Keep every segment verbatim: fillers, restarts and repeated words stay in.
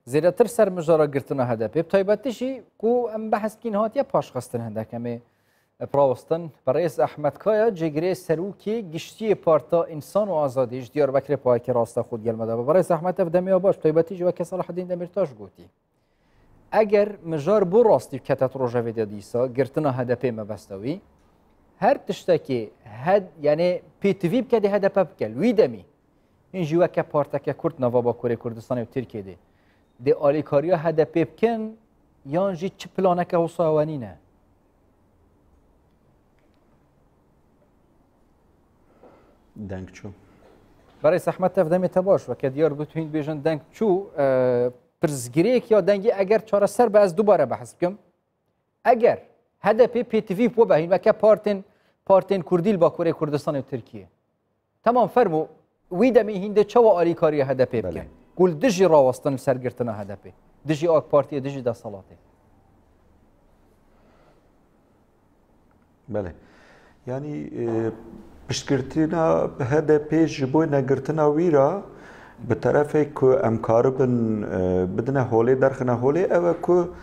Zêdetir ser mijara girtina H D P, bi taybetî jî ku em behs bikîn hatiye paşxistin hindek em ê birawestin. Birêz Ehmed Kaya, cêgirê serokê giştiyê Parta Însan û Azadî ji Diyarbekirê payekê rasta xwe digel me de be. Birêz Ehmed, ev demê ya baş, bi taybetî jî weke Selahedîn Demîrtaş gotî. Eger mijar bo rastî bikete di rojevê de dîsa, girtina H D P mebesta wî, her tiştekê hed-, yani pêtivî bike dê H D P bike. Li wî demî, hîn jî weke parteke Kurd nava Bakurê Kurdistanê û Tirkiyê de, dê alîkariya H D P bikin, yan jî çi planeke wisa we nîne? Deng çû. Berê Sehmet, ev demê te baş, weke diyar bû, tu hîn dibêjin deng çû, e, pirsgirêk ya dengê eger çareser be, ez dubare behs bikim. Eger H D P pêtivî bi we be, hîn weke partên, partên Kurdî li Bakurê Kurdistanê û Tirkiyê. Temam, fermo, wî demê hîn dê çawa alîkariya H D P bikin? Belê. Ku li dijî rawestin li ser girtina H D P, dijî AK Partiyê, dijî deselatê. Belê. Yanî, e, piştgirtina H D P ji bo negirtina wî re bi terefê ku em karibin, e, bidine holê, derxine holê, ew e ku,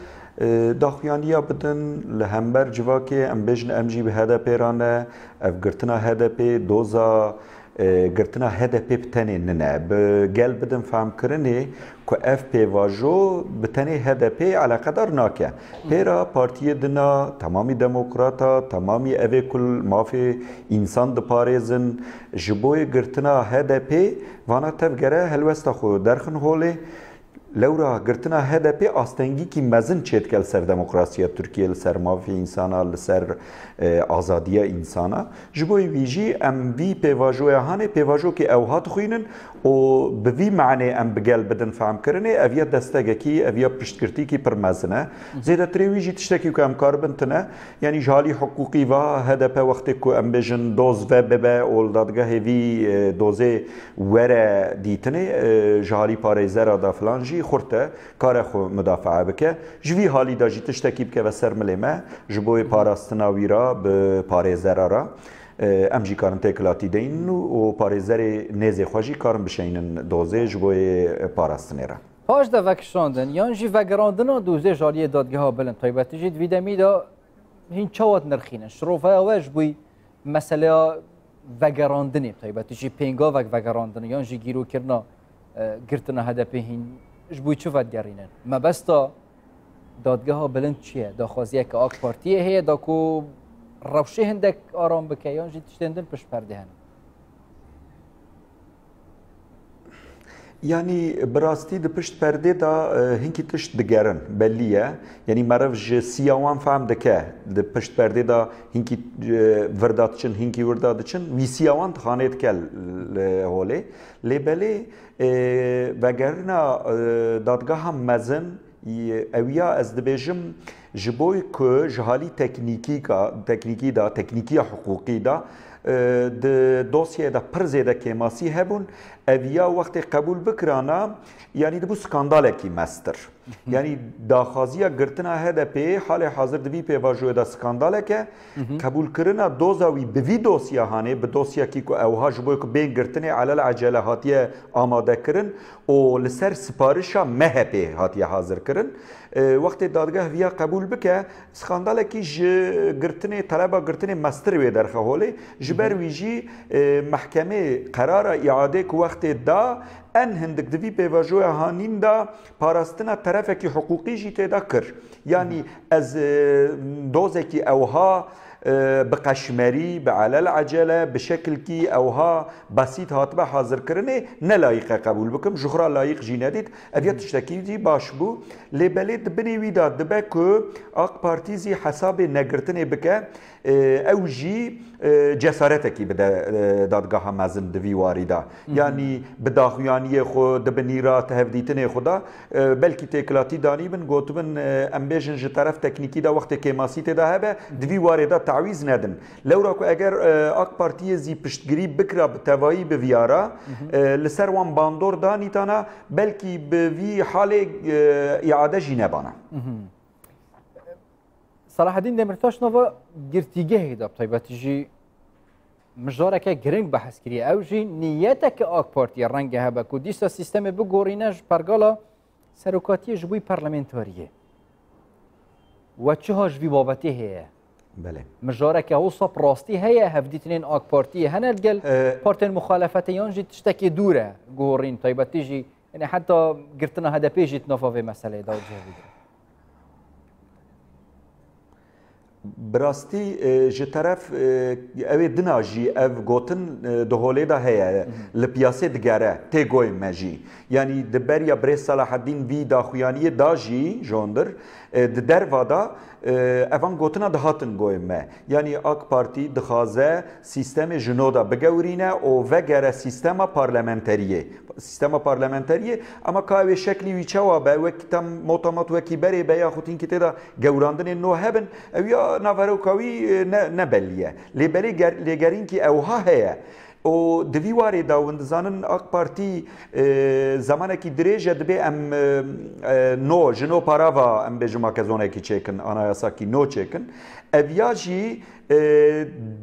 e, daxuyaniya bidin li hember civakê, em bêjin em jî bi H D P re ne, ev girtina H D P doza, e, girtina H D P bi tenê nine. Bi gel bidin fehmkirinê ku ev pêvajo bi tenê H D P eleqedar nake. Pê re partiyê dina, temamî demokrata, temamî evê ku li mafê însan diparêzin, ji bo girtina H D P vana tev gere helwesta xwe derxin holê. Lewra girtina H D P astengîkî mezin çêdike li ser demokrasiya Tirkiyê, li ser mafê însana, li ser, e, azadiya însana. Ji bo wî jî em vî pêvajoya hanê pêvajokê ewha dixwînin û bi vî manê em bi gel bidin fehmkirinê, ev ya destegekî, ev ya piştgirtîkî pir mezin e. Zêdetirê wî jî tiştekî ku em karibin tune, yanî ji halî hiqûqî ve H D P wextê ku em bêjin doz ve bibe û li dadgehê vî, e, dozê were dîtinê, e, ji halî parêzera da filan jî xurt e, kare xwe mudafaa bike. Ji vî halî de jî tiştekî bikeve ser milê me, ji bo yê parastina wî re bi parêzera re, e, em jî karin têkilatî deynin û, û parêzerê nêzê xwe jî karin bişeynin dozê ji bo yê parastinê re. Paş de vekişandin yan jî vegerandina dozê ji aliyê dadgeha bilind taybetî jî di vî demî de hîn çawa dinirxînin? Şiroveya we ji bo meseleya vegerandinê, taybetî jî pêngavek vegerandinê yan jî gîrokirina, e, girtina H D P hîn ji bo çi vedigerînin? Mebesta dadgeha bilind çi ye? Daxwaziyeke AK Partiyê heye da ku rewşê hindek aram bike yan jî tiştên din pişt perdê hene? Yanî bi rastî di pişt perdê de, e, hinkî tişt digerin, belî ye. Yanî meriv ji siya wan fehm dike. Di pişt perdê de hinkî, e, vir de diçin, hinkî wir de diçin. Wî siya wan dixanê dike li holê. Lê belê, e, vegerina, e, dadgeha mezin, Ew ya ez dibêjim, ji bo ku ji halî teknîkîka-, teknîkî de, teknîkiya hiqûqî de, e, di dosyayê de pir zêde kêmasî hebûn, ev ya wextê qebûl bikirana, yanî dibû skandalekî mestir. Yanî daxwaziya girtina H D P'ê halê hazir di vî pêvajoyê de skandalek e. Qebûlkirina doza wî bi vî dosya hanê, bi dosyakî ku ewha ji bo ku bên girtinê elel ecele hatiye amadekirin, û li ser siparişa M H P'ê hatiye hazirkirin. E, wextê dadgeh viya qebûl bike, skandalekî ji girtinê, teleba girtinê mestir wê derxe holê. Ji ber wî jî, e, mehkemê qerara îadê ku wextê da, en hindik di vî pêvajoya hanîn de parastina terefekî hiqûqî jî tê de kir. Yanî ez, e, dozekî ewha, e, bi qeşmerî, bi elel ecele, bi şekilkî ewha besît hatibe hazirkirinê, ne layîq e qebûl bikim, ji xwe re layîq jî nedît. Ev ya tiştekî jî baş bû. Lê belê di binê wî de dibe ku AK Partî zî hesabê negirtinê bike, e, ew jî, e, cesaretekî bide, e, dadgeha mezin di vî warî de. Yanî bi daxuyaniyê xwe, di binîra tevdîtinê xwe de, e, belkî têkilatî danîbin, gotibin, e, em bêjin ji teref teknîkî de wextê kêmasî tê de hebe, di vî warê de tawîz nedin. Lewra ku eger, e, AK Partiyê zî piştgirî bikira bi tevayî bi viya re, e, li ser wan bandor danîtana, belkî bi vî halê, e, îade jî nebana. Selahedîn Demîrtaş nava girtîgehê de bi taybetî jî mijareke giring behs kiriye. Ew jî niyeteke AK Partiyê renge hebe ku dîsa sîstemê bigorîne ji pergala Serokatiyê ji bo parlamentariyê we çiha ji vî babetê heye? Belê. Mijareke wisa bi rastî heye, hevdîtinên AK Partiyê hene li gel Ee, partiyên muxalefetê yan jî tiştekê dûr e guhorîn, taybetî jî, yani heta girtina H D P jî di nava vê meseleyê de cih bigire? Bi rastî, e, ji teref, e, ew ê dina jî ev gotin, e, di holê de heye, li piyasê digere, tê goyê me jî. Yanî di beriya birêz Selaheddîn vî daxuyaniyê da jî, ji hundir, e, di derva de, e, evan gotina dihatin goyê me. Yanî AK Partî dixwaze sîstemê ji nû de bigewrîne û vegere sîstema parlamenteriyê. Sîstema parlamenteriyê, ema ka ew ê şeklî wî çawa be, wek tam motamat wekî berê be, yaxud hinkî tê de gewrandinên nû hebin, ew ya naveroka wî, e, ne, ne belî ye. Lê belê ger-, lêgerînkî ewha heye. Û di vî warê de hûn dizanin AK Partî, e, zemanekî dirêj e dibê em, e, e, nû, ji nû para ve em bêjin makezonekî çêkin, anayasakî nû çêkin. Ev ya jî, e,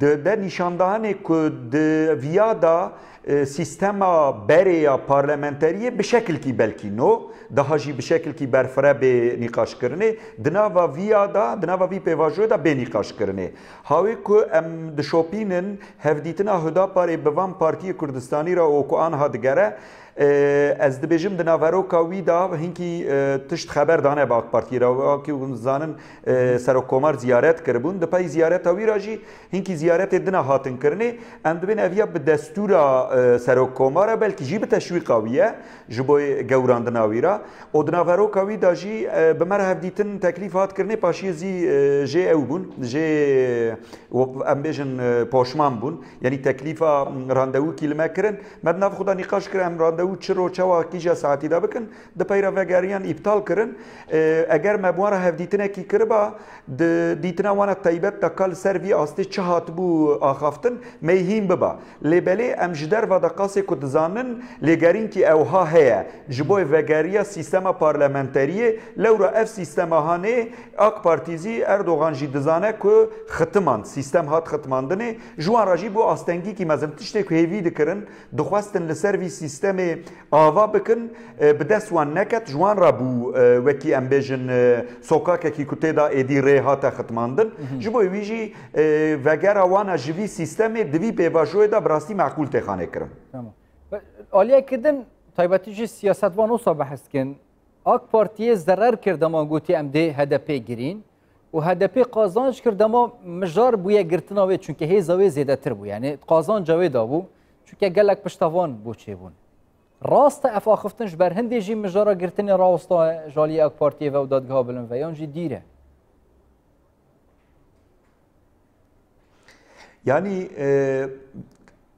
di, de nîşandanê ku di viya de, e, sîstema berê ya parlamenteriyê bi şekilkî belkî nû, daha jî bi şekilkî berfireh bê nîqaşkirinê, di nava viya de, di nava vî pêvajoyê de bê nîqaşkirinê. Hawê ku em dişopînin hevdîtina Hudaparê bi van partiyê Kurdistanî re û ku anha digere, e, ez dibêjim di naveroka wî de hinkî, e, tişt xeber dane bi AK Partiyê re. Wekî hûn dizanin, e, Serokkomar ziyaret kiribûn. Di pey ziyareta wî re jî hinkî ziyaretê dina hatin kirinê. Em dibên ev ya bi destûra, e, Serokkomar e, belkî jî bi teşwîqa wî ye, ji bo gewrandina wî re. Û di naveroka wî de jî, e, bi me re hevdîtin teklîf hat kirinê, paşiyê zî, e, jê ew bûn, jê, e, em bêjin, e, poşman bûn. Yanî teklîfa, m, randevûkî li me kirin. Me di nav xwe de nîqaş kir, em randevû çi ro çawa kîja saetî de bikin. Di pey re vegeriyan îptal kirin. E, eger me bi wan re hevdîtinekî kiriba, di dîtina wan re taybet de ka li ser vî astê çi hatibû axaftin, me yê hîn biba. Lê belê em ji derva de qasê ku dizanin, lêgerînkî ewha heye. Ji bo vegeriya sîstema parlamenteriyê, lewra ev sîstema hanê, AK Partî zî, Erdogan jî dizane ku xitimand, sîstem hat xitimandinê, ji wan re jî bû astengîkî mezin. Tiştê ku hêvî dikirin, dixwestin li ser vî sîstemê ava bikin, e, bi dest wan neket, ji wan re bû, e, wekî em bêjin, e, sokakekî ku tê de êdî rê hate xitimandin. Mhm. Ji bo wî jî, e, vegera wan a ji vî sîstemê di vî pêvajoyê de bi rastî meqûl tê xanê kirin. Tamam. Be-, aliyekî din, taybetî jî siyasetvan wisa behs dikin. AK Partiyê zerer kir dema gotî em dê H D P girîn û H D P qazanc kir dema mijar bûye girtina wê, çunke hêza wê zêdetir bû. Yanî qazanca wê dabû, çunke gelek piştevan bo çêbûn. Rast e, ev axiftin ji ber hindê jî mijara girtinê rawesta ji aliyê AK Partiyê ve û dadgeha bilind ve, yan jî dîr e? Yanî, e,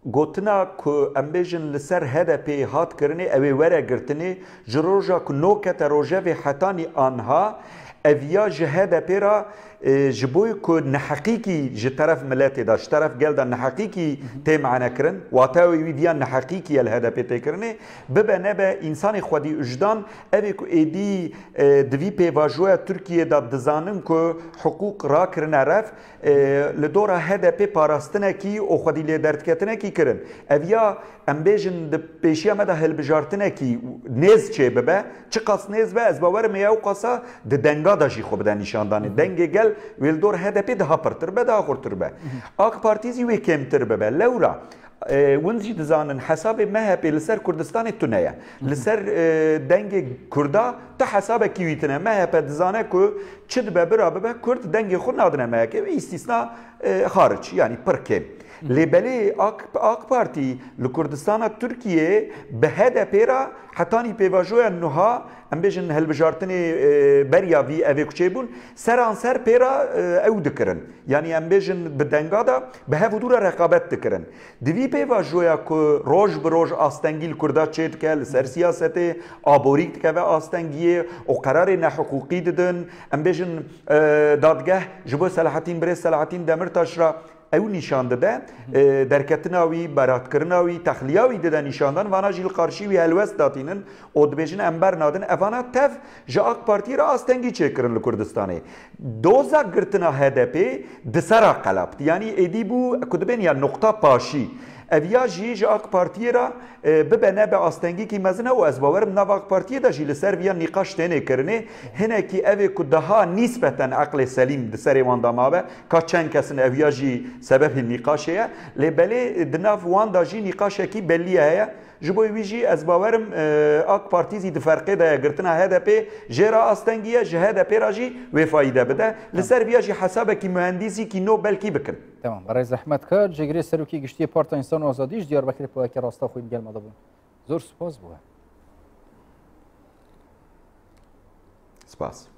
gotina ku em bêjin li ser H D P hat kirinê, ew ê were girtinê, ji roja ku nû kete rojevê hetanî anha, ev ya ji H D P re, e, ji bo ku neheqîkî ji teref miletê de, ji teref gel de neheqîkî tê mane kirin, wateya wî viya neheqîkî ye li H D P tê kirinê, bibe nebe însanê xwedî wijdan, ev ê ku êdî, e, di vî pêvajoya Tirkiyê de dizanin ku hiqûq rakirine rev, e, li dora H D P parastinekî û xwedî lê derdiketinekî kirin. Ev ya em bêjin di pêşiya me de hilbijartinekî nêz çê bibe, çiqas nêz be, ez bawer im ê ew qasa di denga de jî xwe bide nîşandanê. Dengê gel wê li dor H D P daha pirtir be, daha xurtir be. AK Partî zî wê kêmtir bibe. Lewra, e, hûn jî dizanin hesabê M H P li ser Kurdistanê tune ye. Li ser, e, dengê Kurda ti hesabekî wî tune. M H P dizane ku çi dibe bira bibe, Kurd dengê xwe nadine M H P. Wî îstîsna, e, xaric, yanî pir kêm. Lê belê AK, AK Partî li Kurdistana Tirkiyê bi H D P re hetanî pêvajoya nuha, em bêjin hilbijartinê, e, beriya vî evê ku çêbûn, seranser pê re, e, ew dikirin. Yanî em bêjin bi denga de bi hev û dû re reqabet dikirin. Di vî pêvajoya ku roj bi roj astengî li Kurda çêdike, li ser siyasetê aborîk dikeve astengiyê û qerarê nehiqûqî didin, em bêjin, e, dadgeh ji bo Selahattin, birêz Selahattin Demirtaş re ew nîşan dide, e, derketina wî, beratkirina wî, texliya wî dide nîşandan, vana jî li qarşî wî helwest datînin û dibêjin em bernadin. Evana tev ji AK Partî re astengî çêkirin li Kurdistanê. Doza girtina H D P di ser a qelapt. Yanî êdî bû ku dibên ya nuqta paşî. Ev ya jî ji AK Partiyê re e, bibe nebe astengîkî mezin e û ez bawerim nav AK Partiyê de jî li ser viya nîqaş têne kirinê. Hinekî ev ê ku daha nîsbeten eqlê selîm di serê wan de mabe, ka çend kes in ev ya jî sebebê nîqaşê ye. Lê belê di nav wan de jî nîqaşekî bellî ye heye. Ji bo wî jî ez bawerim e, AK Partî zî di ferqê de ye girtina HDP jê re astengî ye, ji HDP re jî wê fayde bide. Li ser viya jî hesabekî muhendîsîkî nû belkî bikin. Temam. Berêz Ehmed Kar, cêgirê Serokê Giştî yê Partiya Însan û Azadî ji Diyarbekirê peyvekê rasta xwe digel me de bû. Zor spas bû. Spas.